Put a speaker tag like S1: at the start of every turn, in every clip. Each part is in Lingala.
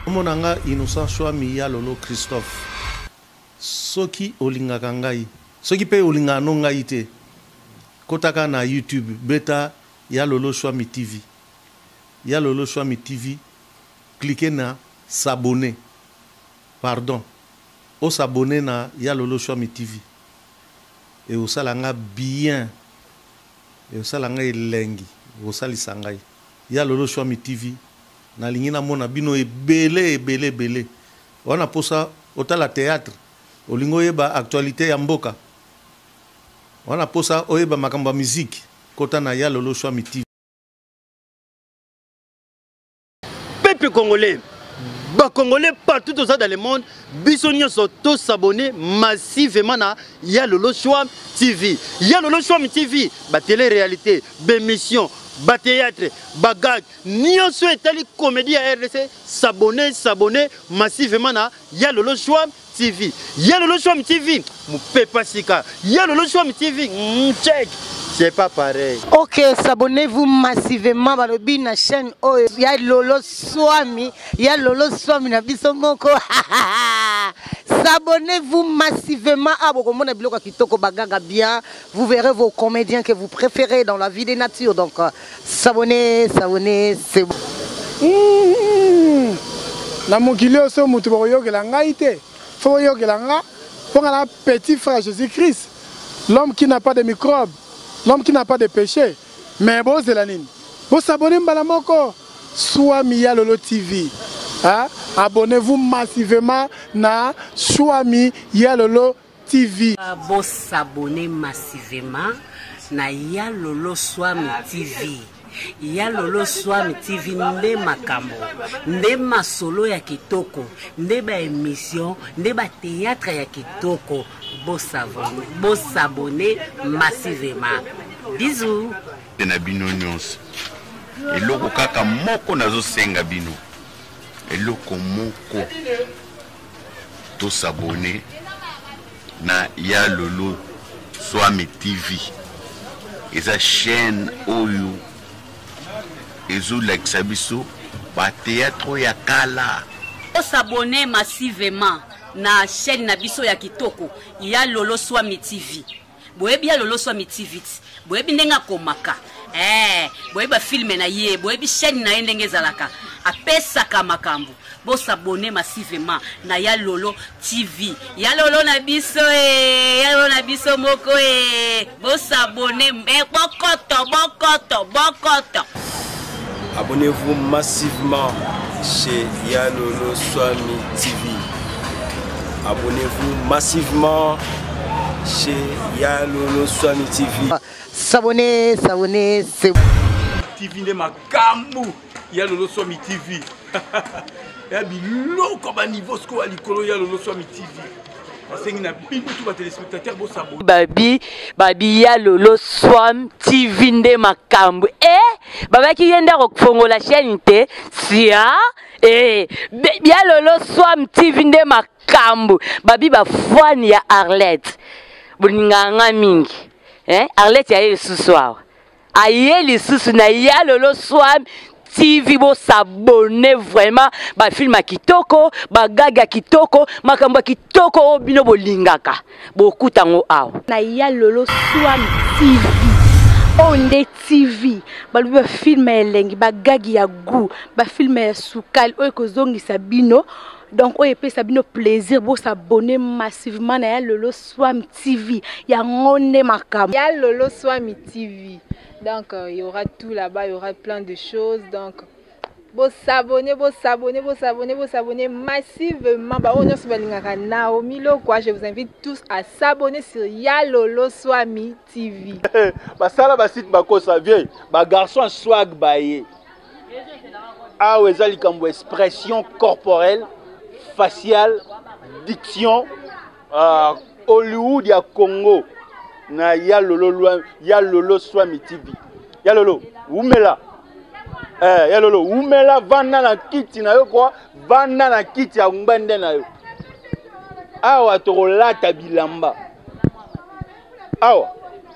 S1: Kombo na nga Innocent Shuami ya Lolo Christophe. Soki olingaka ngai, soki pe olingaka no ngai te, kotaka na YouTube beta ya Lolo Shuami TV. Ya Lolo Shuami TV, cliquer na s'abonner. Pardon, o s'abonner na ya Lolo Shuami TV. Ekosala nga bien. Ekosala nga elengi, ekosalisa ngai. Ya Lolo Shuami TV, nalingi namona bino ebele ebele ebele. Wana posa otala theatre, olingi oyeba actualite ya mboka, wana posa oyeba makambo ya musique, kota na Ya Lolo Shuami TV.
S2: Peuple congolais, ba congolais partout toza dans le monde, biso nyonso to s'abonner massivement na Ya Lolo Shuami TV. Ya Lolo Shuami TV, ba télé-réalité, ba émission, ba théâtre, ba gag, nyonso etali comédie ya RDC, s'abonner, s'abonner massivement na Ya Lolo Shuami TV. Ya Lolo Shuami TV, mupepa sika. Ya Lolo Shuami TV, check. C'est pas pareil.
S3: Ok, s'abonnez-vous massivement balobi na chaîne oyo ya Lolo Swami, ya Lolo Swami na biso moko. S'abonnez-vous massivement à bokomona biloko ya kitoko bagaga bien. Vous verrez vos comédiens que vous préférez dans la vie des natures. Donc s'abonner, s'abonner, c'est bon.
S4: Na mokili oyo so moto bakoyokela ngai te, fo boyokela nga mpo nga na petit frère Jésus-Christ, l'homme qui n'a pas de microbe, l'homme qui n'a pas de péché. Mais bozela nini? Bosabone mbala moko Swami ya Lolo TV. Hein? Abonnez-vous massivement na Swami ya Lolo TV.
S5: Bo s'abonner massivement na Ya Lolo Swami TV. Ya Lolo Swami TV nde makambo, nde masolo ya kitoko, nde ba emission, nde ba théâtre ya kitoko. Bo s'abonner, bo s'abonner massivement. Bisous.
S6: Na bino nyonso eloko kaka moko nazosenga bino eloko moko to s'abonner na ya Lolo Swami TV eza chaîne oyo ezolakisa biso ba théâtre ya kala.
S5: To s'abonner massivement na chaîne na biso ya kitoko ya Lolo Swami TV. Boyebi ya Lolo Swami TV ti. Boyebi ndenge akomaka. Boyebi ba film na ye, boyebi chaîne na ye ndenge ezalaka. Apesaka makambo. Bo s'abonner massivement na ya Lolo TV. Ya Lolo na biso ya Lolo na biso moko Bo s'abonner, mais bokoto, bokoto, bokoto.
S7: Abonnez-vous massivement chez Ya Lolo Swami TV. Abonnez-vous massivement chez Ya Lolo Swami TV.
S3: S'abonner, s'abonner, c'est
S8: TV nde makambu Ya Lolo Swami TV. Ya biloko ba niveau sikoyo ya likolo Ya Lolo Swami TV. Nasengi na bino tout ba téléspectateurs bo s'abonner.
S9: Babi, babi Ya Lolo Swami TV nde makambu. Babaki ye nde akofongola chaîne te. Sia, Ya Lolo Swami TV nde makambu. Babi ba fan ya Arlette. Bolinganga mingi. Arlette ya ye lisusu awa. Aye lisusu na Ya Lolo Swami TV, bo s'abonner vraiment ba film ya kitoko, ba gag ya kitoko, makambo ya kitoko oyo bino bolingaka. Bokuta ngo awa.
S10: Na Ya Lolo Swami TV. Oyo nde TV. Balobi ba film ya elengi, ba gag ya goût, ba film ya sukali oyo ekozongisa bino. Donc oyo epesa bino plaisir, bo s'abonner massivement na Ya Lolo Swami TV. Yango nde makambo.
S11: Ya Lolo Swami TV. Donc il y aura tout là-bas, il y aura plein de choses. Donc bo s'abonner, bo s'abonner, bo s'abonner, bo s'abonner massivement. Ba oyo nyonso balingaka Naomi Lokwa, je vous invite tous à s'abonner sur Ya Lolo Swami TV.
S12: Basala ba site bakosa vieux, ba garçon swag baye. Awa eza likambo expression corporelle, faciale, diction, Hollywood ya Congo na Ya Lolo lwa, Ya Lolo Swami TV. Ya Lolo, umela. Ya Lolo, umela vanda na kiti na yo kwa, vanda na kiti ya ngbende na yo. Awa tokolata bilamba. Awa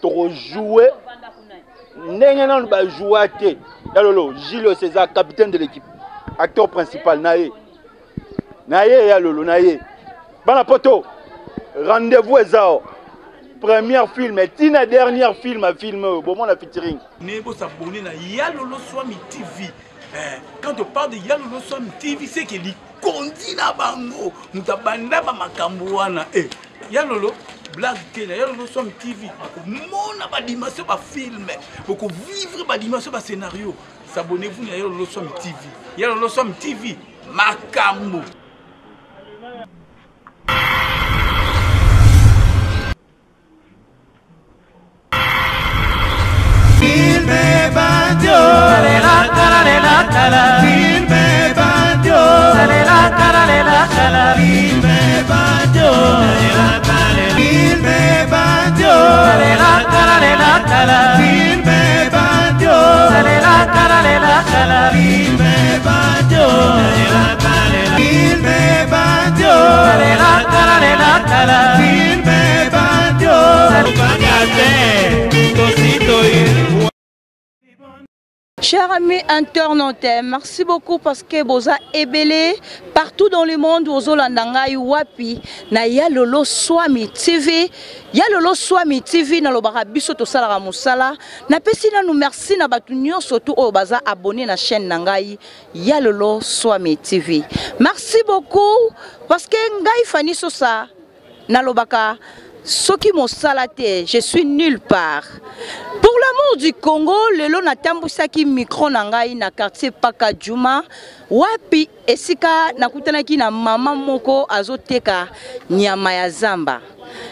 S12: tokojouer ndenge nanu ba jouer te. Ya Lolo, Gilles César, capitaine de l'équipe, acteur principal na ye. Na ye ya lolo na ye. Bana poto rendez-vous eza o. Première film tina dernière film a film oyo bomona featuring.
S8: Ne bo s'abonner na Ya Lolo Swami TV. Eh, quand on parle de Ya Lolo Swami TV, c'est que likondi na bango. Moto abanda ba makambo wana. Eh, Ya Lolo blague te na Ya Lolo Swami TV. Bokomona ba dimension ba film, boko vivre ba dimension ba scénario. S'abonnez-vous na Ya Lolo Swami TV. Ya Lolo Swami TV, makambo.
S13: Chers amis internautes, merci beaucoup parce que boza ebele partout dans le monde ozolanda ngai wapi na ya Lolo Swami TV. Ya Lolo Swami TV nalobaka biso tosalaka mosala. Napesi nanu merci na bato nyonso tu oyo baza abonné na chaîne na ngai Ya Lolo Swami TV. Merci beaucoup parce que ngai Fanny Sosa nalobaka soki mosala te je suis nulle part pour l'amour du congo lelo natambwisaki micro na ngai na quartier paka juma wapi esika nakutanaki na mama moko azoteka nyama ya zamba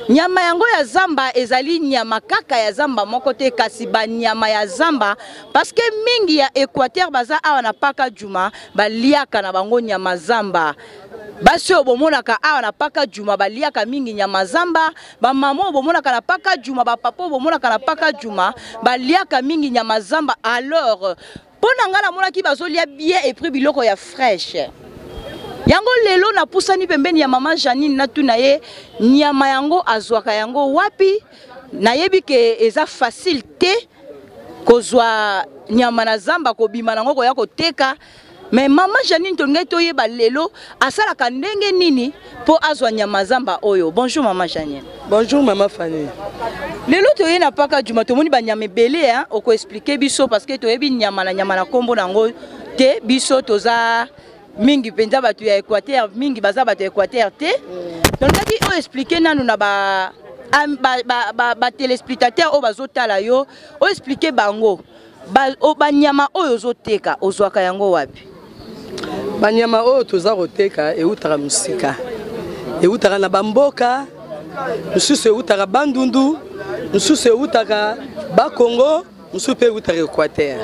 S13: nyama yango ya zamba ezali nyama kaka ya zamba moko te kasi banyama ya zamba parce que mingi ya équateur baza awa na paka juma baliaka na bango nyama zamba Basi oyo bomonaka awa na paka juma baliaka mingi nyama zamba, ba mama oyo bomonaka na paka juma, ba papa oyo bomonaka na paka juma baliaka mingi nyama zamba. Alors mpo na ngai namonaki bazolia bien et puis biloko ya fraîche. Yango lelo napusani pembeni ya mama Janine natuna ye nyama yango azwaka yango wapi. Nayebi ke eza facile te kozwa nyama na zamba kobima nango koya koteka. Mais maman Janine tolingaki toyeba lelo asalaka ndenge nini mpo azwa nyama zamba oyo. Bonjour maman Janine.
S14: Bonjour maman Fanny.
S13: Lelo toye na paka juma tomoni banyama ebele hein, oko expliquer biso parce que toyebi nyama na nyama na kombo nango te biso toza mingi mpenza bato ya Équateur mingi baza bato ya Équateur te. Tolingaki oyo expliquer nanu na ba ba, ba, ba, ba téléspectateurs oyo bazotala yo, o expliquer bango Banyama ba oyo ozoteka ozwaka yango wapi?
S14: Banyama oyo toza koteka eutaka mosika, eutaka na bamboka mosusu, eutaka Bandundu, mosusu eutaka Bakongo, mosusu mpe eutaka Equateur.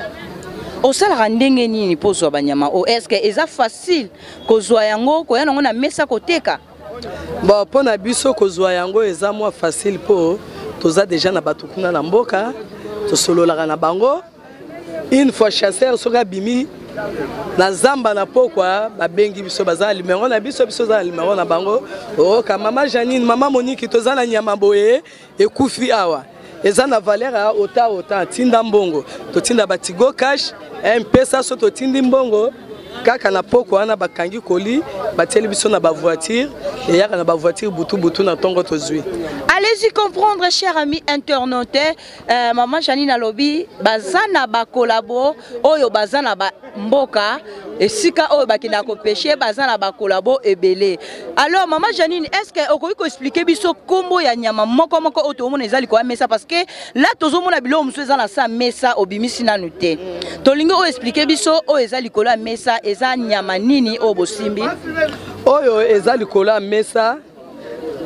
S13: Osalaka ndenge nini mpo ozwa banyama oyo? Est-ce que eza facile kozwa yango koya nango na mesa koteka?
S14: Bon, mpo na biso kozwa yango eza mwa facile mpo toza deja na bato kuna na mboka, tosololaka na bango. Une fois chasseur soki abimi na zamba na pokwa, babengi biso, baza na numero na biso, biso oza na numero na bango. Oyoka mama Janine, mama Monique, toza na nyama boye ekufi awa, eza na valeur ya ota ota, tinda mbongo. Totinda batigo cash mpesa, so totindi mbongo kaka na poko wana bakangi koli batieli biso na bavoiture, eyaka na bavoiture butu butu na ntongo tozwi.
S13: Allez-y comprendre, cher ami internaute, euh, maman Janine alobi baza na ba collabo oyo baza na ba mboka esika oyo bakendaka kopeshe, baza na ba collabo ebele. Alors maman Janine, est-ce que okoki koexplike biso kombo ya nyama moko moko oyo tozomona eza likolo ya mesa? Parce que là tozomona biloko mosusu eza na sa mesa obimisi nanu te. Tolingi oyo explike biso oyo eza likolo ya mesa eza nyama nini oyo bosimbi?
S14: Oyo eza likolo ya mesa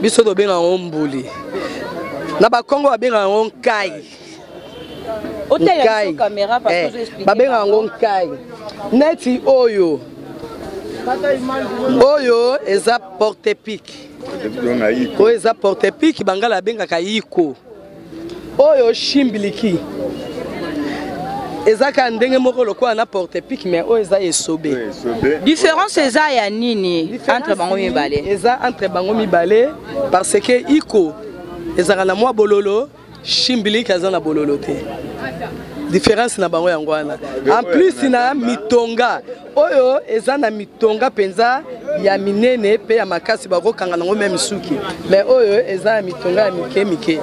S14: biso tobenga yango mbuli, na bakongo babenga yango nkai.
S13: Nkai
S14: babenga yango nkai. Neti oyo oyo eza porte pique, oyo eza porte pique, bangala babengaka yiko. Oyo shimbiliki eza kaka ndenge moko lokola na porte pique, mais oyo eza esobe.
S13: Différence eza ya nini entre bango mibale?
S14: Eza entre bango mibale parce que iko ezalaka na mwa bololo, shimbiliki aza na bololo te. Différence na bango yango wana. En plus na mitonga oyo eza na mitonga mpenza ya minene mpe ya makasi, bakokanga nango meme suki, mais oyo eza ya mitonga ya mike mike.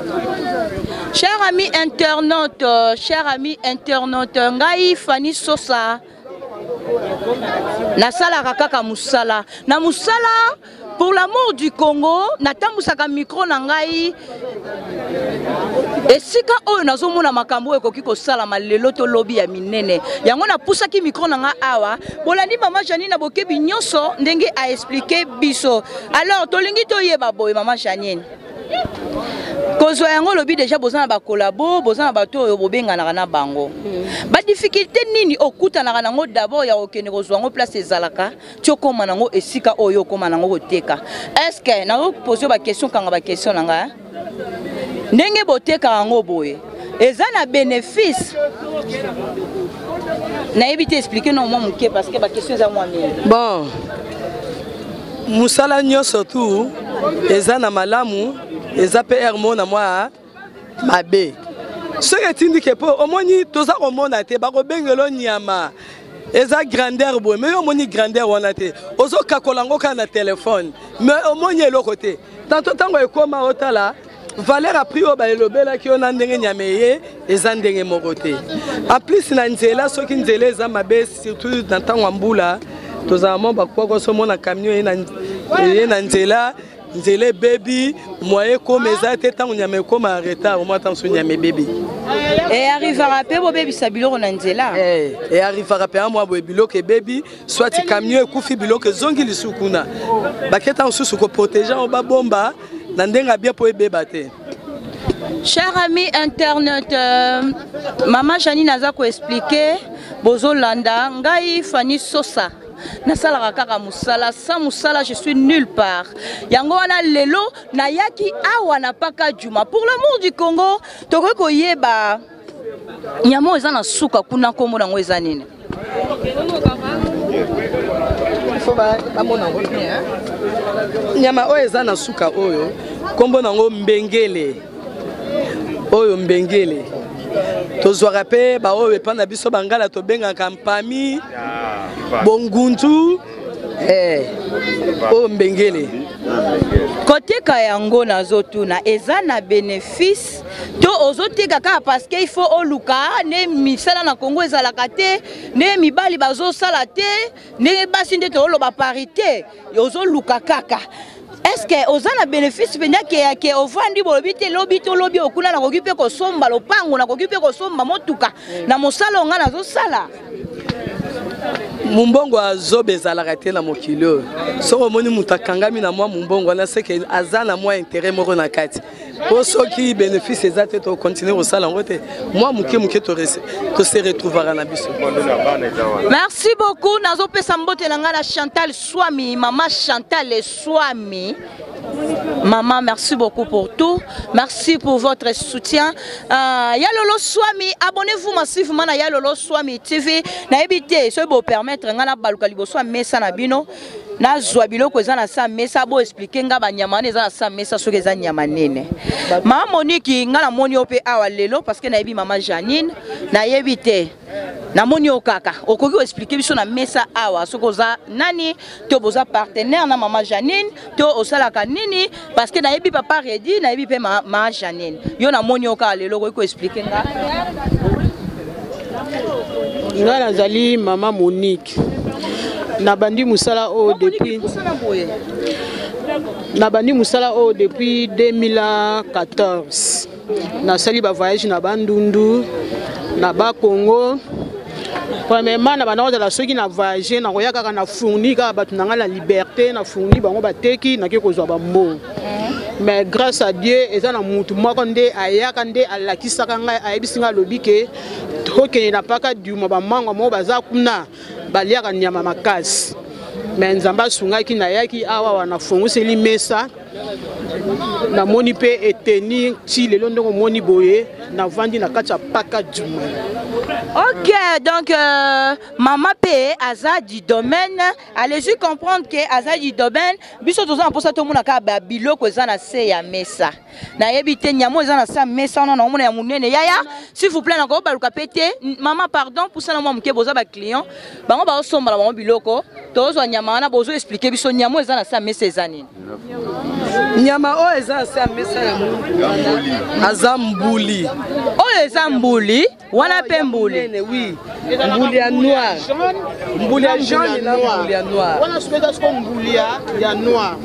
S13: Cher ami internaute, cher ami internaute, ngai Fanny Sosa nasalaka kaka mosala na mosala pour l'amour du Congo. Natambusaka micro na ngai esika oyo nazomona makambo oyo ekoki kosalama lelo to lobi ya minene. Yango napusaki micro na ngai awa. Bolandi mama Janine na bokebi nyonso ndenge aexplike biso. Alors tolingi toyeba boye, mama Janine, kozwa yango olobi deja boza na bakolabo, boza na bato oyo bobenganaka na bango. Badifficulté nini okutanaka nango d'abord ya kokende kozwa yango place ezalaka ti okóma nango esika oyo okóma nango koteka? Est ce que nazopose baquestion, kanga baquestion na ngai ndenge botekaka yango boye eza na bénéfice? Nayebi te, explike no mwa moke parce que baquestion eza mwa mingi.
S14: Bon, mosala nyonso tu eza na malamu, eza mpe aire mo na mwa mabe. Soki etindike mpo omoni toza komona te, bakobengela nyama eza grandeur boye, mais yo omoni grandeur wana te, ozokakola yango kaka na telefone, mais omoni eloko te. Tanto ntango ekóma, otala valeur ya prix oyo balobelaki yo na ndenge nyama eye eza ndenge moko te. En plus na nzela, soki nzela eza mabe, surtout na ntango ya mbula, tozala mwa bakwako. So omona camion eye na nzela, nzela ebebi, moyen ekoma eza te. Ntango nyama ekoma ya retard, omwa ntango mosusu nyama ebebi.
S13: Earrivaka mpe bobebisa biloko na nzela?
S14: Earrivaka mpe mwa boye, biloko ebebi, soit camion ekufi, biloko ezongi lisusu kuna. Bake ntango mosusu koprotéger yango, babomba na ndenge ya bien mpo ebeba te.
S13: Cher ami internaute, mama Janine aza koexplike, bozolanda ngai Fanny Sosa. Nasalaka kaka mosala, sans mosala je suis nulle part. Yango wana lelo nayaki awa na Paka Juma pour l'amour du Congo. Tokoki koyeba nyama oyo eza na suka kuna, nkombo nango eza nini?
S14: Faut bamona yango bien. Nyama oyo eza na suka oyo, nkombo nango mbengele. Oyo mbengele, tozwaka mpe baoyo epai na biso bangala tobengaka mpami, bongunzu. Oyo mbengele.
S13: Koteka yango, nazotuna, eza na bénéfice to ozoteka kaka parce que il faut oluka nde misala na Congo ezalaka te, ndenge mibali bazosala te, ndenge basi nde tooloba parité, ozoluka kaka? Est ce que oza na bénéfice mpenza ke ke ovandi bolobi te lobi to lobi okuna nakoki mpe kosomba lopango, nakoki mpe kosomba motuka na mosala oyo ngai nazosala?
S14: Mombongo azoba ezalaka te na mokili oyo. Soki omoni moto akangami na mwa mombongo wana, seke aza na mwa intérêt moko na kati, mpo soki bénéfice eza te, tokontinue kosala yango te. Mwa moke moke tose retrouvaka na biso.
S13: Merci beaucoup. Nazopesa mbote na ngai na Chantal Swami, mama Chantal Swami. Maman, merci beaucoup pour tout. Merci pour votre soutien. Yalolo Swami, abonnez-vous massivement à Yalolo Swami TV. Nayebi te, soki bo permettre nga na baluka liboso ya mesa na bino. Nazwa biloko eza na sa mesa, bo expliquer nga banyama wana eza na sa mesa soki eza nyama nini. Mama Monique, nga namoni yo mpe awa lelo parce que nayebi mama Janine, nayebi te. Namoni yo kaka, okoki koexplike biso na mesa awa soki oza nani, to boza partenaire na mama Janine, to osalaka nini? Parce que nayebi papa Redi, nayebi mpe ma, ma Janine. Yo namoni yo kaka lelo, okoki koexplike nga?
S15: Ngai nazali mama Monique. Nabandi mosala oyo depuis, nabandi mosala oyo depuis 2014. Nasali bavoyage na Bandundu, na Bakongo. Premièrement, na banda kozala, soki na voyage, nakoya kaka na fourni kaka bato na ngai na liberté, na fourni bango, bateki, nake kozwa bambongo. Mais grâce à Dieu, eza na mutu moko nde ayaka, nde alakisaka ngai, ayebisi ngai, alobi ke tokende na Paka Duma, bamango moko baza kuna, baliaka nyama makasi. Mais Nzambe asungaki, nayaki awa, nafongoseli mesa. Namoni mpe etenir ti lelo ndenge omoni boye navandi na kati ya paka djuma.
S13: Ok, donc euh, mama pe aza du domaine, allez-y comprendre que aza du domaine, biso toza na mposa tomona kaka ba biloko eza na se ya mesa. Nayebi te nyama eza na se ya mesa wana naomona ya monene. Yaya, s'il vous plaît nakobaluka pe te. Mama pardon, pusana mwa moke boza ba client. Bango baosomba na bango biloko, tozwa nyama wana bozo expliquer biso nyama eza na se ya mesa eza nini.
S14: Nyama oyo eza na se ya mesa ya mundu aza mbuli.
S13: Oyo eza mbuli, wana mpe mbuli.
S14: Oui. Mbuli ya noir. Mbuli ya jaune na mbuli ya noir.
S15: Wana soki eza siko mbuli ya noir.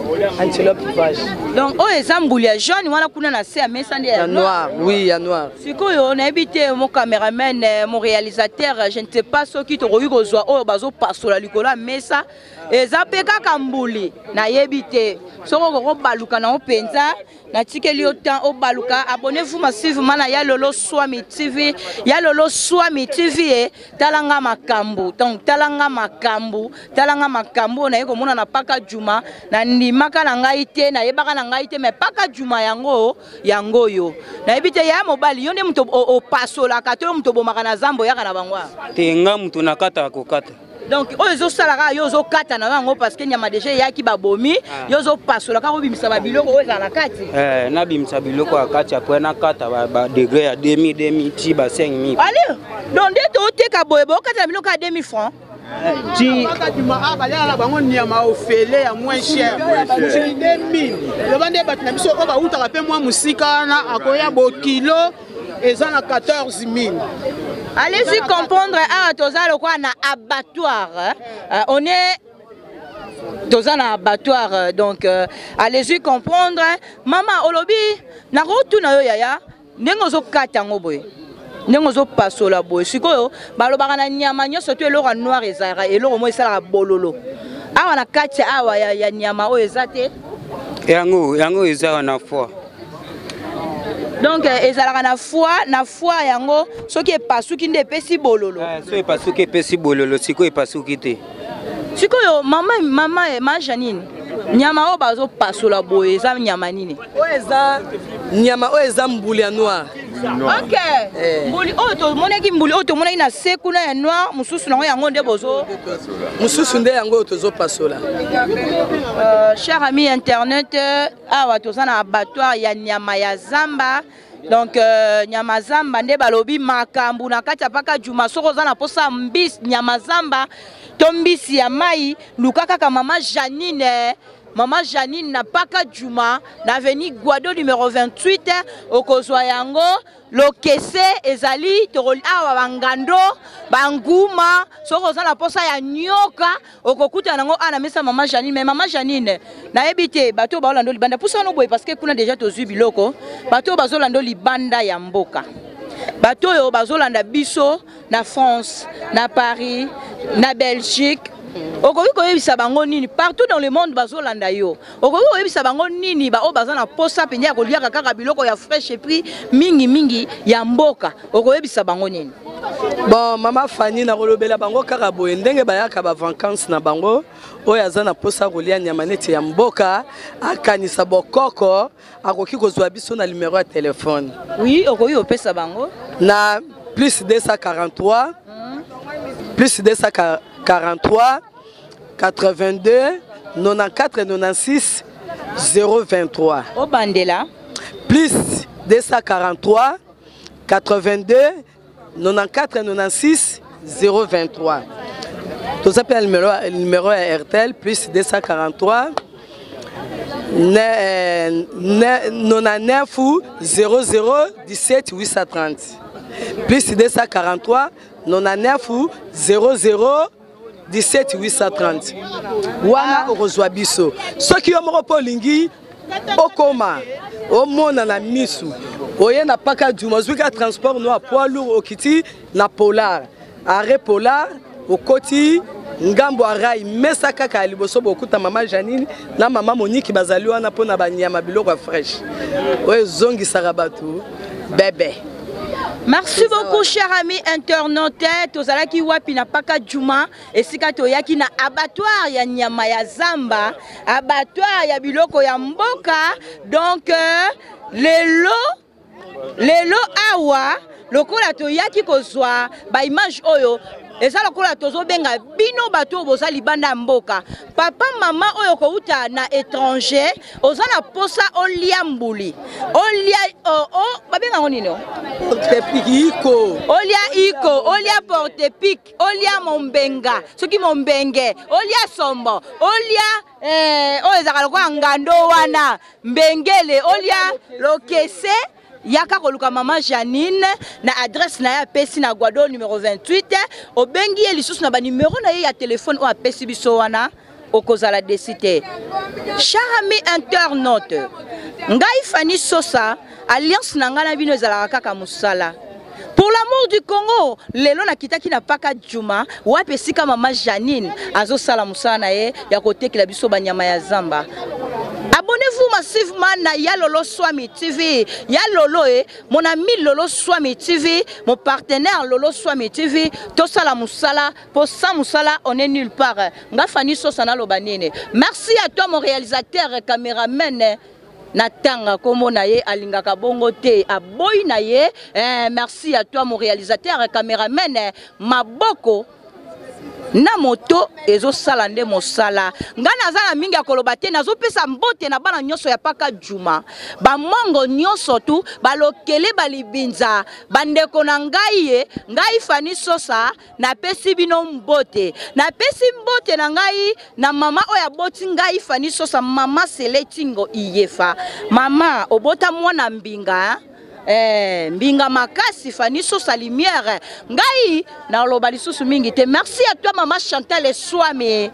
S14: Antilope vache.
S13: Donc oyo eza mbuli ya jaune wana kuna na se ya mesa nde
S14: ya noir. Oui, ya noir.
S13: Sikoyo nayebi te mon cameraman, eh, mon réalisateur, je ne sais pas soki tokoki kozwa oyo bazopasola likolo ya mesa. Eza mpe kaka mbuli, nayebi te soki okoki kobaluka nango mpenza. Natikeli yo temps obaluka. Abonnez-vous massivement na Ya Lolo Swami TV. Ya Lolo Swami TV e tala nga makambo. Donc tala nga makambo, tala nga makambo oyo naye komona na Paka Djuma, na ndimaka na ngai te, nayebaka na ngai te, mais Paka Djuma yango yango oyo. Nayebi te ya mobali yo nde moto opasolaka to yo moto obomaka na zamba oyaka na bango awa?
S7: Te, nga moto nakataka kokata.
S13: Donc oyo ezosala kaka yo ozokata na yo yango parce que nyama deja eyaki babomi, ah. Yo ozopasola kaka obimisa babiloko oyo ezala na kati.
S7: Eh, nabimisa biloko ya kati apres nakata badegre ya 2000 2000 ti ba 5000.
S13: Ale donc nde toteka boye bokata na biloko ya 2000 francs.
S7: Ti
S15: baliaka na bango nyama ofele ya moins cher soki 2000 loba nde bato na biso oyo bautaka mpe mwa mosika wana akoya bokilo eza na 14000.
S13: Allez-y comprendre, awa toza lokola na abattoir, hein? Euh, on est toza na abattoir, euh, donc euh, allez-y comprendre. Mama olobi nakotuna yo yaya ndenge ozokata yango boye, ndenge ozopasola boye, sikoyo balobaka na nyama nyonso to eloko ya noir ezalaka eloko moko esalaka bololo awa na kati awa ya, ya nyama oyo eza te
S7: yango, yango eza na foie.
S13: Donc euh, ezalaka na foie, na foie yango soki epasuki nde epesi bololo.
S7: Eh, soki epasuki epesi bololo, sikoyo epasuki te.
S13: Sikoyo mama, mama, eh, ma Janine, nyama oyo bazopasola boye eza nyama nini?
S14: Oyo eza nyama oyo eza mbuli ya noir.
S13: Ok. Eh. Mbuli oyo tomonaki, mbuli oyo tomonaki na se kuna ya noir, mosusu nango yango nde bozo
S14: mosusu nde yango oyo tozopasola.
S13: Euh, cher ami internet, awa toza na abattoir ya nyama ya zamba. Donc euh, nyama zamba nde balobi makambo na kati ya Paka Djuma. Soki oza na posa mbisi nyama zamba to mbisi ya mai, luka kaka mama Janine, mama Janine na Paka Djuma na avenue Guado numéro 28, okozwa yango. Lokese ezali tokoli awa bangando banguma, soki oza na posa ya nyoka okokutana nango awa na mesa mama Janine. Mais mama Janine, nayebi te bato oyo baolanda libanda, pusa wana boye parce que kuna deja tozwi biloko. Bato oyo bazolanda libanda ya mboka, bato oyo bazolanda biso na France, na Paris, na Belgique, okoki koyebisa bango nini? Partout dans le monde bazolanda yo, okoki koyebisa bango nini? Baoyo baza na posa mpenza ya koliaka kaka biloko ya fresh et puis mingi mingi ya mboka, okoyebisa bango nini?
S14: Bon, mama Fanny, nakolobela bango kaka boye ndenge bayaka ba vacances na bango, oyo aza na posa kolia nyama neti ya mboka, akanisa bokoko, akoki kozwa biso na numero ya telefone.
S13: Oui, okoki kopesa bango
S14: na plus 243, plus 243 82 94 96 023.
S13: Obandela.
S14: Plus 243 82 94 96 023. Toza mpe na numero, numero ya Airtel plus 243 99 00 17 830, plus 243 99 00 17 830. Wana okozwa biso. Soki yo moko mpo olingi okoma omona na misu, oye na Paka Djuma, ozwi ka transport no ya poids lourd, okiti na Polar, arrêt Polar, okoti ngambo ya rai, mesa kaka ya liboso, bokuta mama Janine na mama Monique bazali wana mpona banyama, biloko ya fresh oyo ezongisaka bato bebe.
S13: Merci beaucoup cher ami internaute tozalaki wapi na paka juma esika toyaki na abattoir ya nyama ya zamba abattoir ya biloko ya mboka donc euh, lelo lelo awa lokola toyaki kozwa baimage oyo eza lokola tozobenga bino bato oyo boza libanda ya mboka papa mama oyo kouta na étranger oza na posa olia mbuli olia oh, oh, babenga yango nini
S14: iko
S13: olia iko olia porte pique olia mombenga soki mombenge olia sombo olia eh, oyo ezalaka lokola ngando wana mbengele olia lokese yaka koluka mama Janine na adresse na ye apesi na Guado numero 28 obengi ye lisusu na banimero na ye ya telefone oyo apesi biso wana okozala desi te cher ami internaute ngai Fanny Sosa alliance na ngai na bino ezalaka kaka mosala pour l'amour du Congo lelo nakitaki na paka Juma wapi esika mama Janine azosala mosala na ye ya kotekela biso banyama ya zamba abonnez-vous massivement na ya Lolo Swami TV ya Lolo e mon ami Lolo Swami TV mon partenaire Lolo Swami TV tosala mosala po sans mosala on est nulle part nga Fanny Sosa naloba nini merci à toi mon réalisateur cameraman na tanga kombo na ye alingaka bongo te aboyi na ye eh, merci à toi mon réalisateur cameraman eh, maboko na moto ezosala nde mosala ngai naza na mingi ya koloba te nazopesa mbote na bana nyonso ya paka juma bamongo nyonso tu balokele balibinza bandeko na ngai ye ngai fani sosa Napesi bino mbote. Napesi mbote na ngai na mama oyo aboti ngai Fanny Sosa, mama Sele Tingo Iyefa. Mama obota mwana mbinga eh, mbinga makasi Fanny Sosa lumière. Ngai naloba lisusu mingi te. Merci à toi mama Chantal Swami.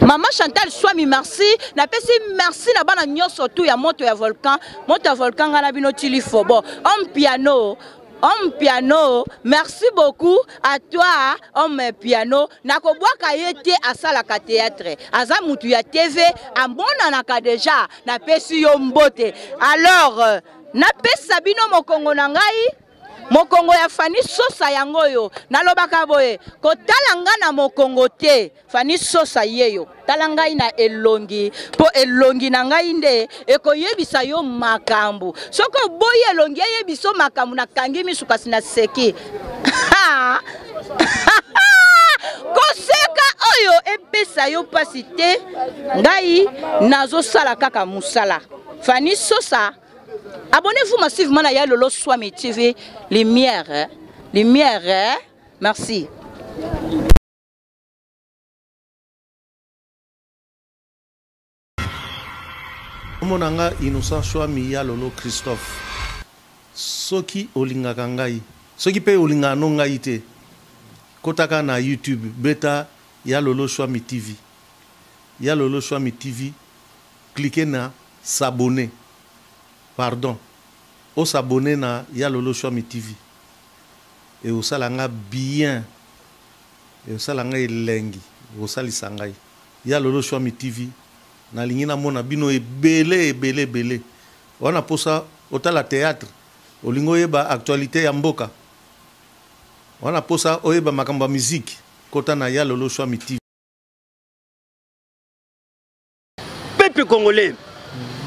S13: Mama Chantal Swami merci. Napesi merci na bana nyonso tu ya moto ya volcan. Moto ya volcan ngai na bino tili fobo. Homme piano Homme piano, merci beaucoup à toi homme piano. Nakobwaka ye te asalaka théâtre. Aza mutu ya TV, amonanaka déjà. Napesi yo mbote. Alors, euh, napesa bino mokongo na ngai mokongo ya Fanny Sosa yango oyo nalobaka boye kotala nga na mokongo te Fanny Sosa yeyo tala ngai na elongi mpo elongi na ngai nde ekoyebisa yo makambo soki oboyi elongi eyebisa yo makambo nakangi misu kasi naseki koseka oyo epesa yo mpasi te ngai nazosala kaka mosala Fanny Sosa abonnez-vous massivement na ya Lolo Swami TV lumière lumière merci
S1: Kombo na nga Innocent Shwami ya Lolo Christophe. Soki olingaka ngai, soki pe olingaka no ngai te, kotaka na YouTube beta ya Lolo Shwami TV. Ya Lolo Shwami TV, cliquer na s'abonner. Pardon, o s'abonner na ya Lolo Shwami TV. Ekosala nga bien. Ekosala ngai elengi, ekosalisa ngai. Ya Lolo Shwami TV, nalingi namona bino ebele ebele ebele. Wana posa otala theatre, olingi oyeba actualite ya mboka, wana posa oyeba makambo ya musique, kota na Ya Lolo Shwami TV.
S2: Peuple congolais,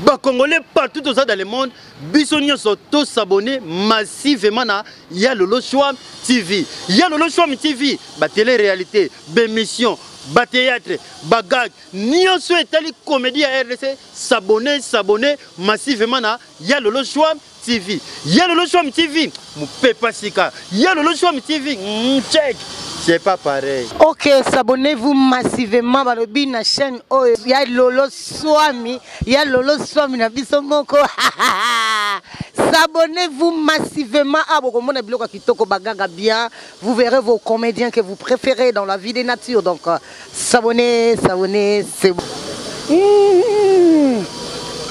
S2: ba congolais partout toza dans le monde, biso nyonso to s'abonner massivement na Ya Lolo Shwam TV. Ya Lolo Shwam TV, ba télé-réalité, ba émission, ba théâtre, ba gag, nyonso etali comédie ya RDC, s'abonner, s'abonner massivement na Ya Lolo Shwam TV. Ya Lolo Shwam TV, mupepa sika. Ya Lolo Shwam TV, mm, check. C'est pas pareil.
S3: Ok, s'abonnez-vous massivement balobi na chaîne oyo ya Lolo Swami, ya Lolo Swami na biso moko. S'abonnez-vous massivement à bokomona biloko ya kitoko bagaga bien. Vous verrez vos comédiens que vous préférez dans la vie des natures. Donc euh, s'abonner, s'abonner, c'est bon.
S4: Mmh.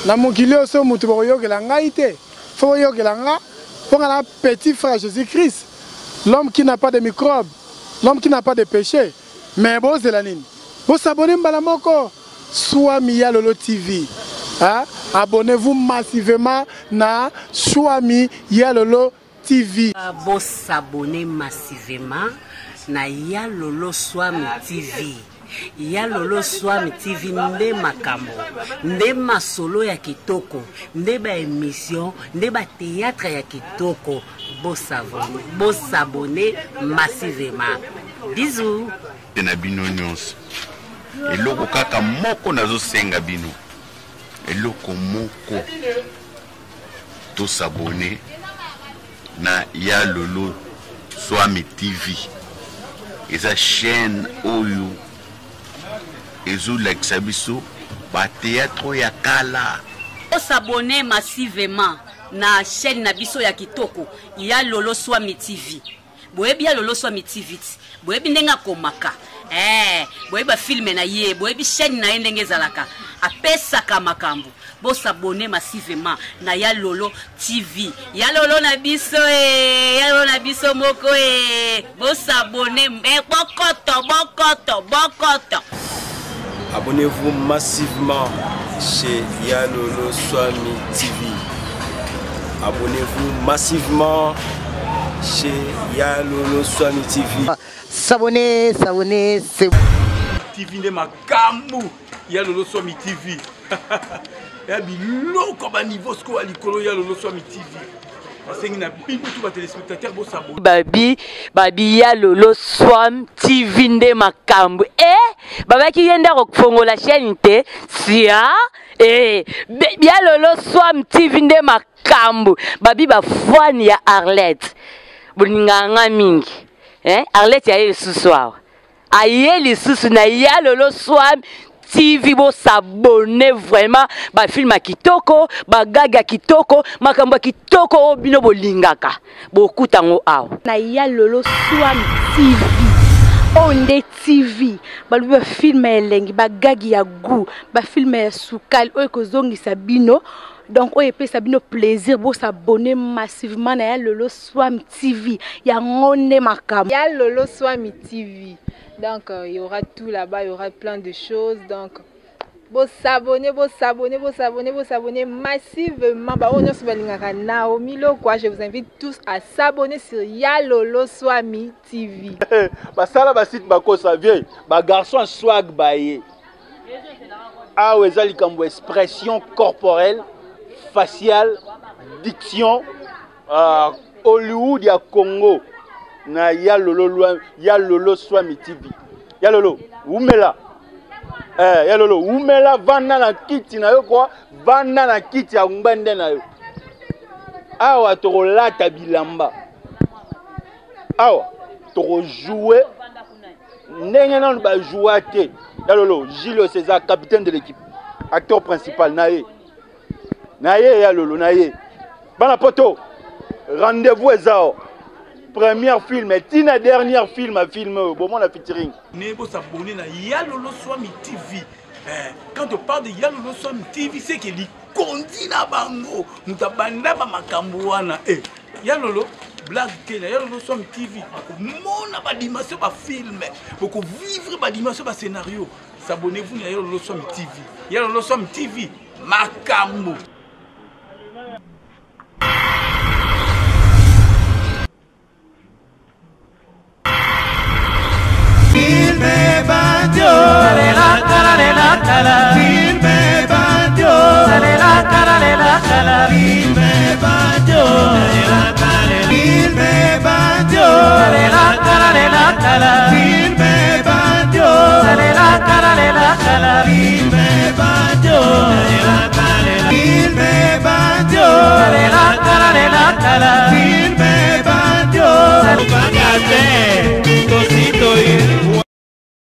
S4: Na mokili oyo so moto bakoyokela ngai te fo boyokela nga mpo nga na petit frère Jésus Christ l'homme qui n'a pas de microbe l'homme qui n'a pas de péché mais bozela nini bosabone mbala moko Swami ya Lolo TV hein? abonnez-vous massivement na Swami ya Lolo TV.
S5: Bosabone massivement na Ya Lolo Swami TV. Ya Lolo Swami TV nde makambo, nde masolo ya kitoko, nde ba emission, nde ba théâtre ya kitoko. Bosabone massivement. Bisous.
S6: Na bino nyonso eloko kaka moko nazosenga bino eloko moko tosabone na ya lolo swami tv eza chaîne oyo ezolakisa biso bateatre ya kala.
S5: Osabone massivement na chaîne na biso ya kitoko ya lolo swami tv. Boyebi ya lolo swami tv ti boyebi ndenge akomaka eh, boyebi bafilme na ye, boyebi chaîne na ye ndenge ezalaka, apesaka makambo. Bosabone massivement na ya lolo tv, ya lolo na biso e, ya lolo na biso moko e, bosabone eh, bokoto bokoto bokoto.
S16: Abonnez-vous massivement chez Yalolo Swami TV. Abonnez-vous massivement chez Yalolo Swami TV.
S3: S'abonner, s'abonner, c'est
S8: TV nde makambo ya Lolo Swami TV. Ya biloko ba niveau sikoyo ya likolo ya Lolo Swami TV. Nasengi na bino tu ba téléspectateurs bosabonner.
S9: Babi, babi ya Lolo Swam TV nde makambo. Eh, babaki ye nde akofongola chaîne te. Sia, eh, ya Lolo Swam TV nde makambo. Babi ba fan ya Arlette. Bolingaka nga mingi. Eh, Arlette ya ye lisusu awa. Aye lisusu na ya Lolo Swam TV, bosabone vraiment ba film ya kitoko, ba gag ya kitoko, makambo ya kitoko oyo bino bolingaka bokuta yango awa
S10: na ya Lolo Swam TV. Oyo nde TV balobi ba film ya elengi, ba gag ya goût, ba film ya sukali oyo ekozongisa bino, donc oyo epesa bino plaisir. Bosabone massivement na ya Lolo Swam TV, yango nde makambo
S11: ya Lolo Swami TV. Donc il y aura tout là-bas, il y aura plein de choses. Donc bosabonner, bosabonner, bosabonner, bosabonner massivement. Ba oyo nyonso balingaka Naomi Lokwa, je vous invite tous à s'abonner sur Ya Lolo Swami TV.
S12: Basala ba site bakosa vieux, ba garçon swag baye. Awa eza likambo expression corporelle, faciale, diction, Hollywood ya Congo na ya Lolo lwa, ya Lolo Swami TV. Ya Lolo, umela. Ya Lolo, umela, vanda na kiti na yo kwa, vanda na kiti ya ngbende na yo. Awa tokolata bilamba. Awa tokojouer ndenge nanu ba jouer te. Ya Lolo, Gilles César, capitaine de l'équipe, acteur principal na ye. Na ye ya Lolo na ye. Bana poto, rendez-vous ezao. Première film, tina dernière film à film, bon la featuring.
S8: Ne bo s'abonner na Ya Lolo Swami TV. Eh, quand on parle de Ya Lolo Swami TV, c'est que likondi na bango, mutabanda ba makambo wana. Eh, Ya Lolo blague te na Ya Lolo Swami TV. Mona ba dimension ba film, boko vivre ba dimension ba scénario. S'abonnez-vous na Ya Lolo Swami TV. Ya Lolo Swami TV, makambo.
S17: Filme bandio.